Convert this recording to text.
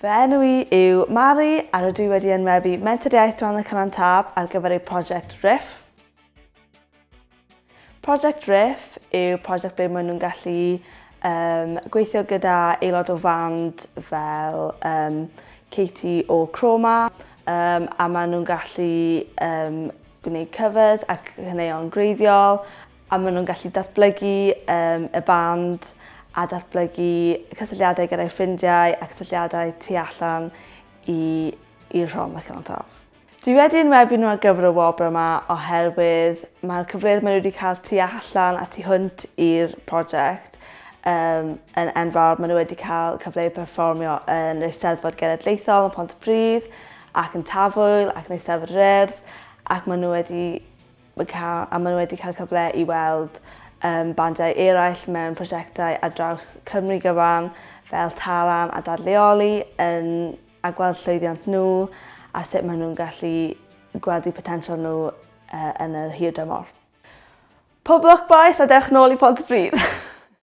Fy enw i yw Mari a rydw i wedi enwebu Menter Iaith Rhondda Cynon Taf ar gyfer eu prosiect Riff. Prosiect Riff yw prosiect ble maen nhw'n gallu um, gweithio gyda aelod o fand fel um, Katie o Chroma um, a maen nhw'n gallu um, gwneud covers ac caneuon gwreiddiol a maen nhw'n gallu datblygu um, y band a datblygu cysylltiadau gyda'i ffrindiau a cysylltiadau tu allan i, i'r Rhondda Cynon Taf. Dwi wedi enwebu nhw ar gyfer y wobr yma oherwydd mae'r cyfleoedd maen nhw wedi cael tu allan a tu hwnt i'r prosiect um, yn enfawr. Maen nhw wedi cael cyfle i perfformio yn yr Eisteddfod Genedlaethol yn Pontypridd ac yn Tafwyl ac yn Eisteddfod yr Urdd ac maen nhw wedi cael, a maen nhw wedi cael cyfle i weld um, bandiau eraill mewn prosiectau ar draws Cymru gyfan fel Taran a Dadleoli yn, a gweld llwyddiant nhw a sut maen nhw'n gallu gweld eu potensial nhw uh, yn yr hir dymor. Pob lwc bois a dewch nôl i Pontypridd!